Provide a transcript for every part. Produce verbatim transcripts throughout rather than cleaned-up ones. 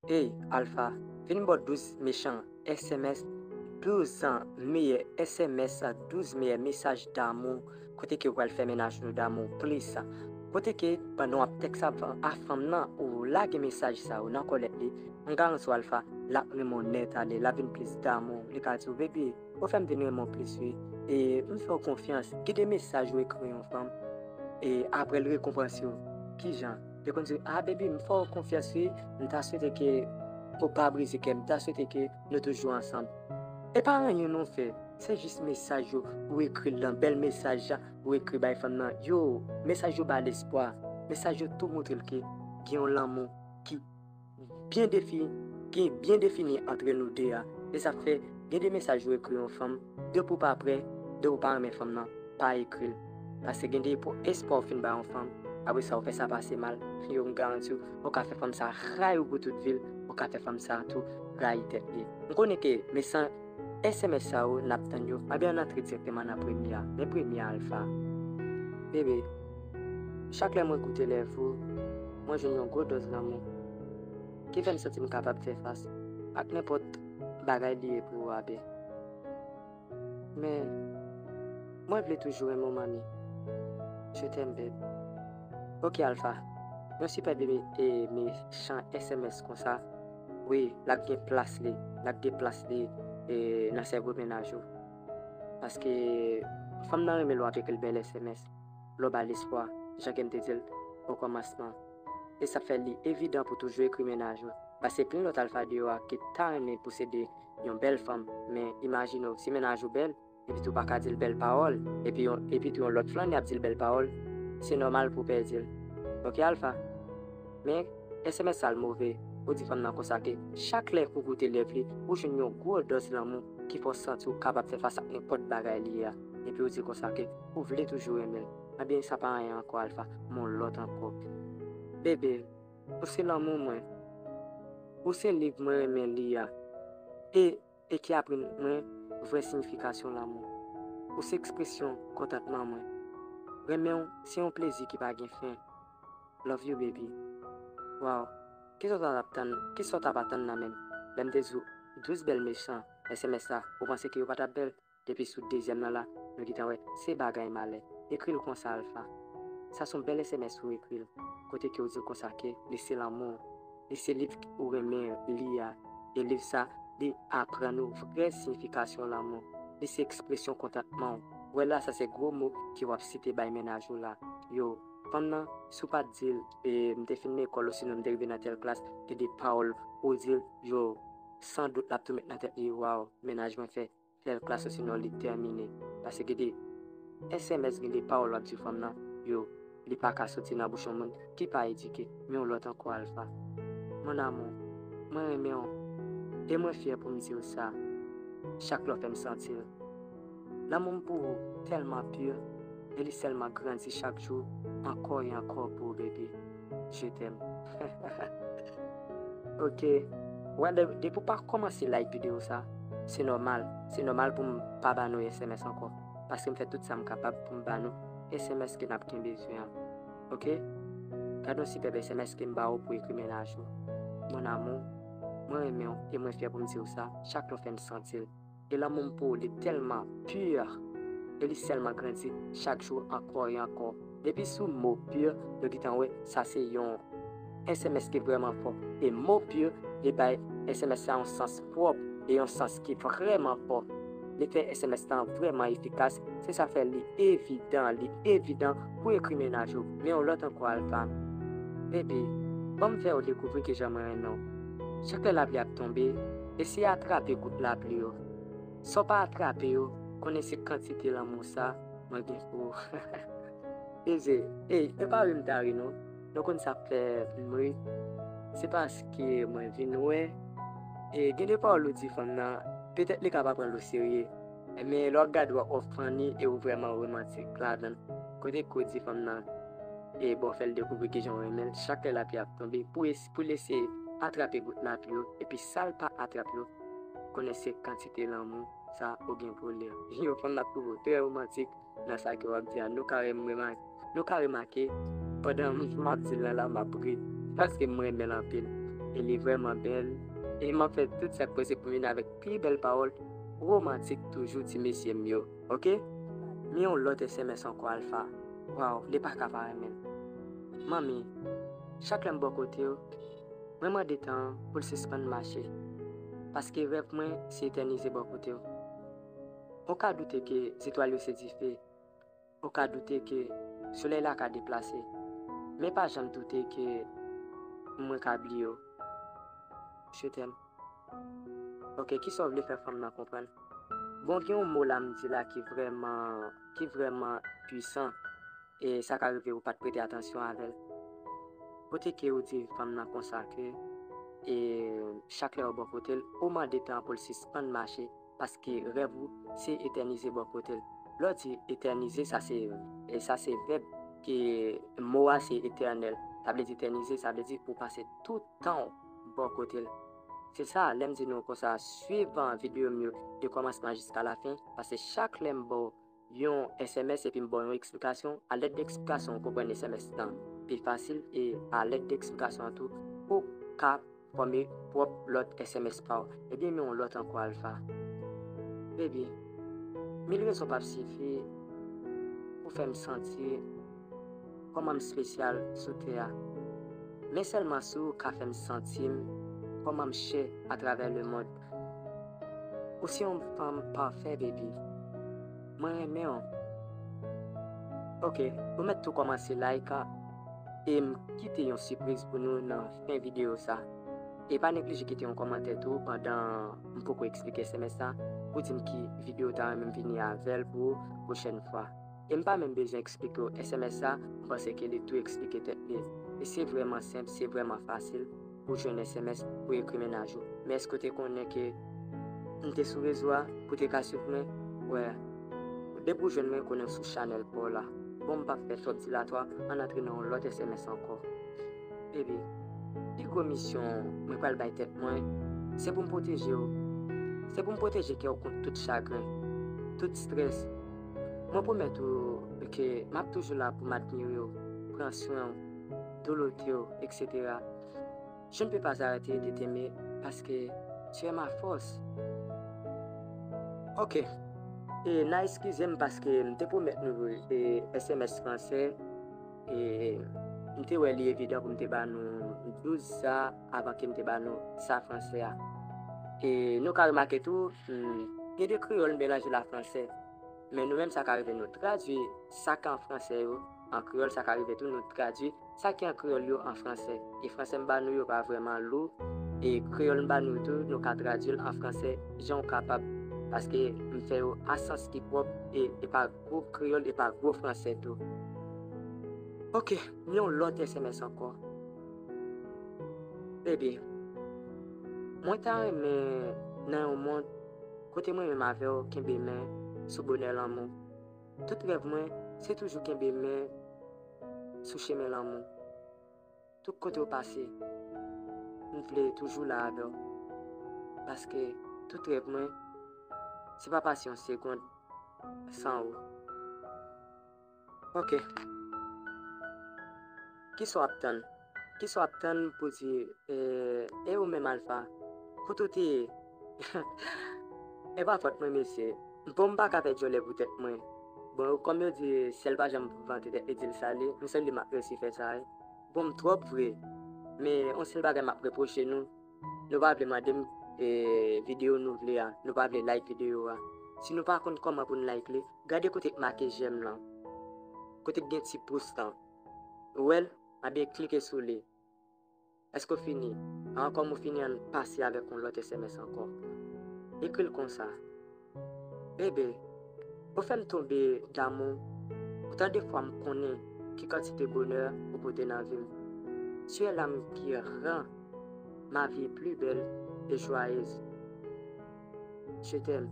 Ey, Alpha, vin ba w douz mechan S M S, douz meyè S M S, douz meyè mesaj damou, kote ke w pral fè mennaj nou damou plis. Kote ke pandan w ap tèks a, a fanm nan, ou lage mesaj sa yo nan kòlèt li, m garanti w Alpha, l ap renmen w nèt ale, l ap vin plis damou, li ka di w, baby, ou fè m vin renmen w plis wi. E m fè w konfyans. Gen de mesaj ou ekri yon fanm, e apre l rekonpanse w. Kijan? Li konn di, ah baby, m fè w konfyans wi, m ta swete ke ou pa brize kè m, m ta swete ke nou toujou ansanm. E pa anyen nou fè, se jis mesaj yo ou ekri l lan, bèl mesaj ou ekri bay fanm nan. Yo, mesaj yo ba l espwa, mesaj yo tou montre l ke gen yon lanmou ki byen defi, ki byen defini antre nou de a. E sa fè, gen de mesaj ou ekri yon fanm, depi w pa prè, depi w pa renmen fanm nan, pa ekri l. Paske gen de pou espwa w fin ba yon fanm, apre sa w fè sa pase mal, yo m garanti w, ou ka fè fanm sa ray ou pou tout vi l, ou ka fè fanm sa tou rayi tèt li. M konnen ke mesaj S M S sa yo n ap tann yo, ebyen ann antre dirèkteman nan premye a. Men premye a Alpha. Bebe, chak lè mwen koute lèv ou, mwen jwenn yon gwo dòz lanmou ki fè m santi m kapab fè fas ak nenpòt bagay li ye pou ou a, babe. Men, mwen vle toujou renmen w, manmi. Je t'aime, babe. Ok, Alpha. Yon sipèb e, e mechan S M S konsa, wi, l ap gen plas li, l ap gen plas li e, nan sèvo mennaj ou. Paske fanm nan renmen lè w ap ekri l bèl S M S, lè w ba l espwa, jan ke m te di l okòmansman. E sa fè li evidan pou toujou ekri mennaj ou. Paske gen lòt Alpha deyò a ki ta renmen posede yon bèl fanm, men imajine w, si mennaj ou bèl, epi tou pa ka di l bèl pawòl, epi yon, epi tou yon lòt flann y ap di l bèl pawòl, se nòmal pou w pèdi l. Ok, Alpha? Men, S M S sa l move, ou di fanm nan konsa ke chak lè ou koute lèv li, ou jwenn yon gwo dòz lanmou ki fè w santi w kapab fè fas ak nenpòt bagay li ye a. Epi ou di konsa ke ou vle toujou renmen l. Ebyen, sa pa anyen ankò, Alpha, men yon lòt ankò. Bebe, ou se lanmou mwen. Ou se liv mwen renmen li a. E, e ki aprann mwen vrè siyifikasyon lanmou. Ou se ekspresyon kontantman mwen. Renmen w se yon plezi ki pa gen fen. Love you, baby. Wow. Kisa w t ap tann, kisa w t ap atann nan men m? Lè m te di w douz bèl mechan S M S la, ou panse ke yo pa t ap bèl? Depi sou dezyèm nan la, nou gentan wè se bagay malè. Ekri l konsa, Alpha. Sa se yon bèl S M S ou ekri l, kote ke w di l konsa ke li se lanmou w. Li se liv ou renmen li a. E liv sa, li aprann ou vrè siyifikasyon lanmou. Li se ekspresyon kontantman w. Wè la, sa se gwo mo ke w ap site bay mennaj ou la. Yo, fanm nan, si w pa t di l, e, m te fin lekòl, osinon m te rive nan tèl klas, gen de pawòl ou di l, yo, san dout l ap tou met nan tèt li, waw, mennaj mwen fè tèl klas osinon li tèmine. Paske gen de S M S, gen de pawòl w ap di fanm nan, yo, li pa ka soti nan bouch yon moun ki pa edike, men yon lòt ankò, Alpha. Mon amour, mwen renmen w, e mwen fyè pou m di w sa, chak lè w fè m santi l. Lanmou m pou ou tèlman pure, e li sèlman grandi chak jou, ankò e ankò pou ou, baby. Je t'aime. Ok. Wè, de- depi w pa kòmanse like videyo sa, se nòmal. Se nòmal pou m pa ba nou S M S ankò. Paske m fè tout sa m kapab pou m ba nou S M S ke n ap gen bezwen an. Ok? Gad yon sipèb S M S ke m ba ou pou ekri mennaj ou. Mon amour, mwen renmen w e mwen fyè pou m di w sa, chak lè w fè m santi l. E lanmou m pou ou, li tèlman pure, e li sèlman grandi chak jou ankò e ankò. Depi sou mo pure, nou gentan wè sa se yon S M S ki vrèman fò. E mo pure, li bay S M S la yon sans pwòp e yon sans ki vrèman fò. Li fè S M S la vrèman efikas. Se sa fè li evidan, li evidan pou ekri mennaj ou. Men yon lòt ankò, Alpha. Baby, ban m fè w dekouvri kijan mwen renmen w. Chak lè lapli ap tonbe, eseye atrape gout lapli yo. San w pa atrape yo, konnen se kantite lanmou sa mwen gen pou ou. Eze, ey, e pa ri m ta ri non. Nou konn sa k fè m ri? Se paske mwen vin wè, e gen de pawòl ou di fanm nan, petèt li ka pa pran l oserye. Men lè w ap gade w ap wè w funny e ou vrèman romantik ladan l. Kote ke w di fanm nan, e bon, fè l dekouvri kijan w renmen l, chak lè lapli ap tonbe, pou es- pou l eseye atrape gout lapli yo, epi sa l pa atrap yo, konnen se kantite lanmou sa ou gen pou li. Yon fanm nan ap twouve w trè romantik nan sa ke w ap di a. Nou ka remake, nou ka remake, pandan m ap di l la, la, m ap ri, paske m renmen l anpil. E li vrèman bèl. E m ap fè tout sa k posib pou m vini avèk pi bèl pawòl womantik toujou, ti mesye m yo. Oke? Men yon lòt S M S ankò, Alpha. Waw, li pa ka pa renmen l. Manmi, chak lè m bò kote w, mwen mande tan an pou l sispann mache. Paske rèv mwen se etènize bò kote w. Ou ka doute ke zetwal yo se dife. Ou ka doute ke solèy la ka deplase. Men pa janm doute ke mwen ka bliye w. Je t'aime. Oke, kisa w vle fè fanm nan konprann? Bon, gen yon mo la m di la ki vrèman, ki vrèman pwisan. E sa ka rive ou pa t prete atansyon avè l. Kote ke ou di fanm nan konsa ke, e chak lè ou bò kote l, ou mande tan an pou l sispann mache, paske rèv ou se etènize bò kote l. Lè w di etènize, sa se, e sa se vèb ke mo a se etènèl. Sa vle di etènize, sa vle di ou pase tout tan w bò kote l. Se sa, lè m di nou konsa, swiv videyo m yo de kòmansman jiska lafen, paske chak lè m ba w yon S M S epi m ba w yon eksplikasyon, alèd de eksplikasyon ou konprann S M S lan pi fasil, e alèd de eksplikasyon an tou, ou ka fòme pwòp lòt S M S pa w. Ebyen, men yon lòt ankò, Alpha. Baby, mil rezon p ap sifi pou fè m santi kòman m espesyal sou tè a. Men sèlman si w ka fè m santi m kòman m chè atravè lemonn. Ou se yon fanm pafè, baby. Mwen renmen w. Oke, ou mèt tou kòmanse like e m kite yon sipriz pou nou nan fen videyo sa. E pa neglije kite yon kòmantè tou pandan m poko eksplike S M S la, pou di m ki videyo w ta renmen m vini avè l pou pwochèn fwa. E m pa menm bezwen eksplike w S M S la, m panse ke li tou eksplike tèt li. E se vrèman senp, se vrèman fasil pou jwenn S M S pou ekri mennaj ou. Men èske w te konnen ke m te sou rezo a pou te ka swiv mwen? Wè, depi w jwenn mwen, konnen w sou chanèl pa w la. Bon, m p ap fè twòp dilatwa, ann antre nan yon lòt S M S ankò. Baby, pi gwo misyon mwen pral bay tèt mwen, se pou m pwoteje w. Se pou m pwoteje kè w kont tout chagren, tout estrès. Mwen pwomèt ou ke m ap toujou la pou m admire w, pran swen w, doulote w, etsetera. Je ne peux pas arrêter de t'aimer parce que tu es ma force. Oke. E n a eskize m paske m te pwomèt nou, e, S M S fransè. E m te wè li evidan pou m te ba nou douz sa avan ke m te ba nou sa fransè a. E nou ka remake tou, hmm, gen de kreyòl melanje la fransè. Men nou menm, sa ka rive nou tradui sa k an fransè yo an kreyòl, sa ka rive tou nou tradui sa ki an kreyòl yo an fransè. E fransè m ba nou yo pa vrèman lou. E kreyòl m ba nou tou, nou ka tradui l an fransè jan w kapab. Paske m fè yo a sans ki pwòp e, e pa gwo kreyòl e pa gwo fransè tou. Oke, m yon lòt S M S ankò. Baby, mwen ta renmen nan yon mond kote mwen menm avè w kenbe men sou bonè lanmou. Tout rèv mwen, se toujou kenbe men sou chemen lanmou. Tout kote w pase, m vle toujou la avè w. Paske tout rèv mwen, se pa pase yon segonn san ou. Oke. Kisa w ap tann? Kisa w ap tann pou di, e, e ou menm, Alpha? Kote w te ye? E pa fòt mwen, mesye. Bon, m pa ka fè djòlè pou tèt mwen. Bon, kòm yo di, syèl pa janm vante tèt li di l sale, m sanble m ap resi fè sa, wi. Bon, m twòp vre. Men, yon sèl bagay m ap repwoche nou, nou pa vle mande m, e, videyo nou vle a. Nou pa vle like videyo a. Si nou pa konn kòman pou n like li, gade kote k make jèm lan. Kote k gen ti pous lan. Ou wè l? Ebyen, klike sou li. Èske w fini? An, kòm ou fini, ann pase avèk yon lòt S M S ankò. Ekri l konsa. Bebe, ou fè m tonbe damou. Otan de fwa m konnen ki kantite bonè ou pote nan vi m. Tu es l'âme qui rend ma vie plus belle et joyeuse. Je t'aime.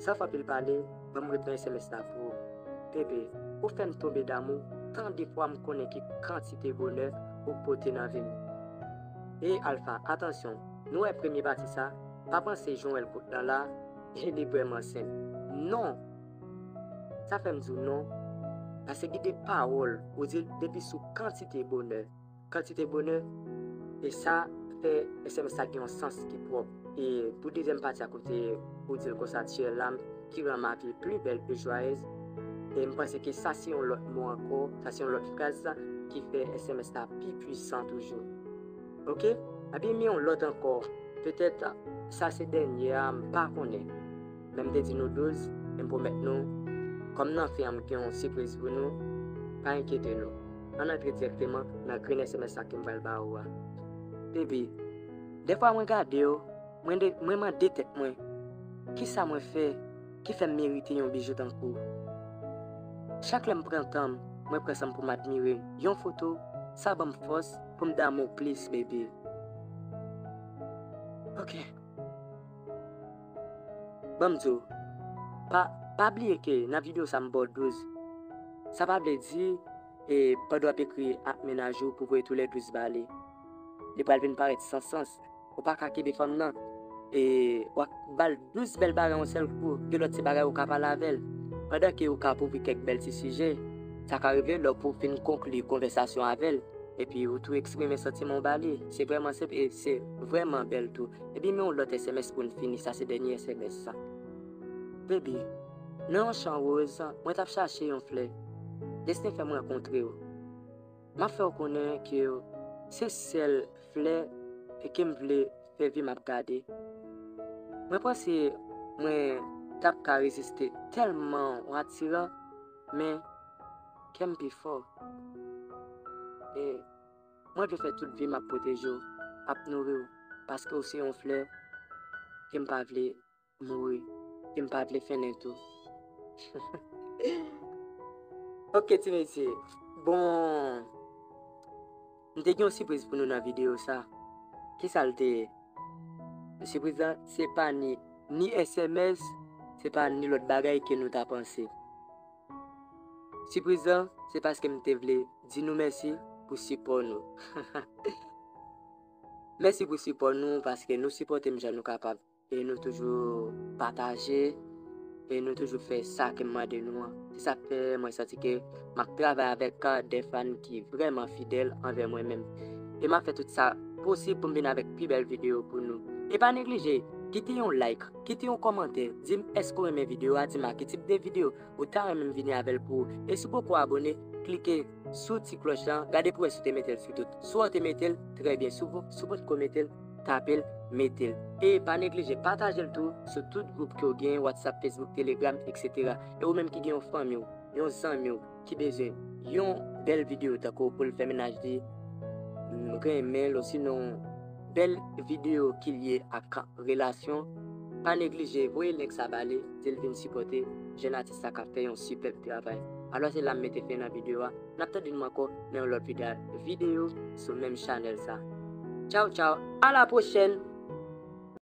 San fè anpil pale, ban m ret nan S M S la pou ou. Bebe, ou fè m tonbe damou, tan de fwa m konnen ki kantite bonè ou pote nan vi m. E Alpha, atansyon, nou wè premye pati sa, pa panse jan w wè l kout lan la, e li vrèman senp. Non! Sa fè m di w non, paske gen de pawòl, ou di l depi sou kantite bonè. Kantite bonè, E sa fè S M S la gen yon sans ki pwòp. E pou dezyèm pati a kote ou di l konsa, Tchè lam ki rann ma vi pli bèl e jwayèz. E m panse ke sa se yon lòt mo ankò, sa se yon lòt fraz ki fè S M S la pi pwisan toujou. Oke? Epi men yon lòt ankò. Petèt sa se dènye a, m pa konnen. Men m te di nou douz, e m pwomèt nou, kòm nan fen an m gen yon sipriz pou nou, pa enkyete nou. Ann antre dirèkteman nan grenn S M S la ke m pral ba ou a. Baby, dèfwa mwen gade w, mwen de, mwen mande tèt mwen, kisa mwen fè ki fè m merite yon bijou tankou w? Chak lè m pran tan m, mwen pran san m pou m admire yon foto, sa ban m fòs pou m damou w plis, baby. Oke. Ban m di w, pa, pa bliye ke nan videyo sa m ba w douz. Sa pa vle di, e, pandan w ap ekri ak mennaj ou pou voye tou lè douz ba li, li pral vin parèt san sans. Ou pa ka kenbe fanm nan, e, w ap ba l douz bèl bagay yon sèl kou, gen lòt ti bagay ou ka pale avè l. Pandan ke ou ka ap ouvri kèk bèl ti sijè, sa ka rive lè w pou fin konkli konvèsasyon avè l, epi ou tou eksprime santiman w ba li. Se vrèman senp e se vrèman bèl tou. Epi men yon lòt S M S pou n fini, sa se dènye S M S sa. Baby, nan yon chan woz, mwen t ap chache yon flè. Desten fè m rankontre w. M ap fè w konnen ke se sèl flè ke m vle fè vi m ap gade. Mwen panse mwen t ap ka reziste tèlman w atiran, men kè m pi fò. E mwen vle fè tout vi m ap pwoteje w, ap nouri w, paske w se yon flè ke m pa vle mouri, ke m pa vle fennen tou. Oke, ti mesye. Bon, m te gen yon sipriz pou nou nan videyo sa. Kisa l te ye? Sipriz la, se pa ni, ni S M S, se pa ni lòt bagay ke nou ta panse. Sipriz la, se paske m te vle di nou mèsi pou sipò nou. Mèsi pou sipò nou, paske nou sipòte m jan nou kapab. E nou toujou pataje, e nou toujou fè sa ke m mande nou an. Se sa k fè mwen santi ke m ap travay avèk, a, de fan ki vrèman fidèl anvè mwen menm. E m ap fè tout sa posib pou m vin avèk pi bèl videyo pou nou. E pa neglije, kite yon like, kite yon kòmantè, di m èske w renmen videyo a, di m a ki tip de videyo ou ta renmen m vini avè l pou ou. E si w poko abone, klike sou ti klòch lan, gade pou wè si w te mete l sou tout. Si w te mete l, trè byen. Si w, si w potko mete l, tape l, mete l. E pa neglije pataje l tou sou tout gwoup ke w gen, WhatsApp, Facebook, Telegram, et cetera. E ou menm ki gen yon fanmi w, yon zanmi w ki bezwen yon bèl videyo tankou pou l fè mennaj li, m, renmen l, osinon bèl videyo ki lye ak relasyon, pa neglije voye link sa ba li, di l vin sipòte jèn atis la k ap fè yon sipèb travay. Alò se la m mete fen nan videyo a. N ap tande nou ankò nan yon lòt videyo, videyo sou menm chanèl sa. Tchaw, tchaw, a la pwochèn!